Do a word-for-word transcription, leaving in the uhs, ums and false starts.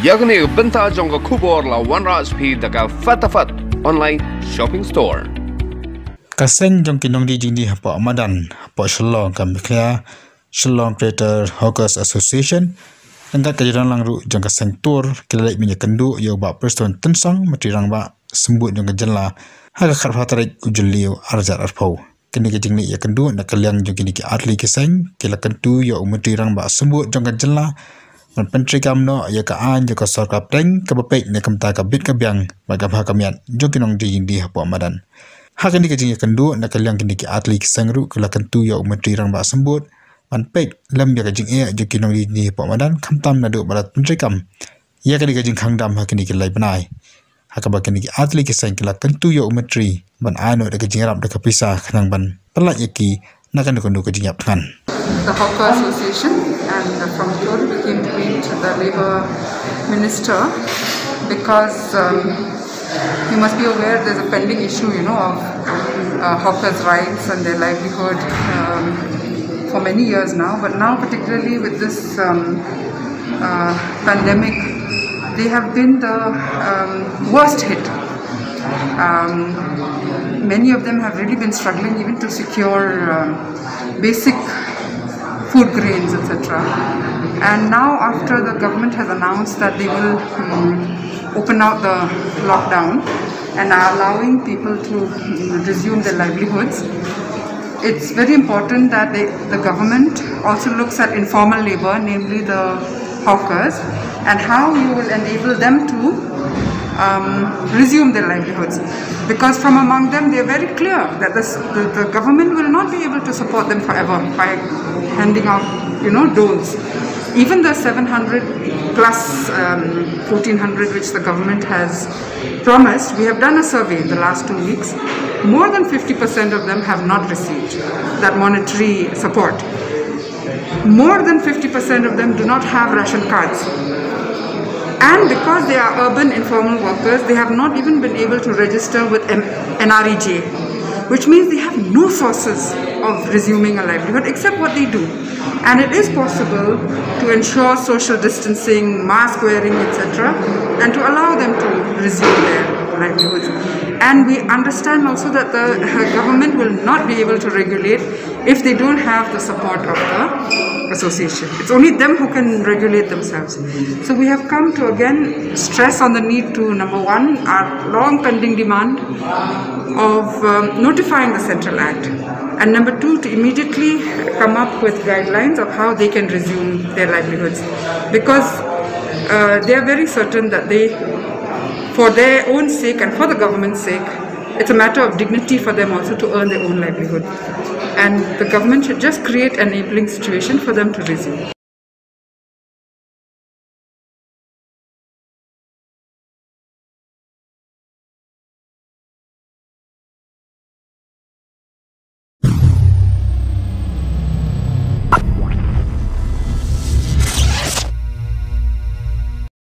Ïa kane ka bynta jong ka khubor la wanrah sha phi da ka Fatafat Online Shopping Store. Ka seng jong ki nongdie jingdie hapoh madan hapoh Shillong ka Meghalaya, Shillong Creator Hawkers Association, ryngkat ka jingïalang ruh jong ka seng tur, ki la leit ban ïakynduh ïa u Bah Prestone Tynsong, Myntri Rangbah Symbud jong ka jylla, ha ka khatphra tarik u Jylliew arhajar arphew. Kine ki jingleit ïakynduh na ka liang jong kine ki artylli ki seng ki la kyntu ïa u Myntri Rangbah Symbud jong ka jylla ban pyntreikam noh ïa ka aiñ jong ka sorkar pdeng kaba peit na ka bynta ka bit ka biang bad ka bha ka miat jong ki nongdie jingdie hapoh madan. Ha kane ka jingïakynduh na ka liang kine ki artylli ki seng ruh ki la kyntu ïa u Myntri Rangbah Symbud ban peit lem ïa ka jingeh jong ki nongdie jingdie hapoh madan, khamtam naduh ba la pyntreikam ïa kane ka jingkhang dam ha kine ki lai bnai. Ha kaba kine ki artylli ki seng ki la kyntu ïa u Myntri ban ai noh da ka jingïarap da ka pisa khnang ban pyllait ïa ki na kano kano ka jingïap thngan. The Hawker Association and from Tur, we came to meet the Labour Minister because um, you must be aware there's a pending issue, you know, of uh, hawkers' rights and their livelihood um, for many years now. But now, particularly with this um, uh, pandemic, they have been the um, worst hit. Um, many of them have really been struggling even to secure um, basic food grains, et cetera. And now, after the government has announced that they will um, open out the lockdown and are allowing people to um, resume their livelihoods, it's very important that they, the government also looks at informal labor, namely the hawkers, and how you will enable them to um, resume their livelihoods. Because from among them, they are very clear that this, the, the government will not be able to support them forever by handing out, you know, doles. Even the seven hundred plus, um, fourteen hundred which the government has promised, we have done a survey in the last two weeks. More than fifty percent of them have not received that monetary support. More than fifty percent of them do not have ration cards. And because they are urban informal workers, they have not even been able to register with M- N R E G, which means they have no sources of resuming a livelihood except what they do. And it is possible to ensure social distancing, mask wearing, et cetera, and to allow them to resume their livelihoods. And we understand also that the uh, government will not be able to regulate if they don't have the support of the association. It's only them who can regulate themselves. So we have come to again stress on the need to, number one, our long pending demand of um, notifying the Central Act. And number two, to immediately come up with guidelines of how they can resume their livelihoods. Because uh, they are very certain that they, for their own sake and for the government's sake, it's a matter of dignity for them also to earn their own livelihood. And the government should just create an enabling situation for them to resume.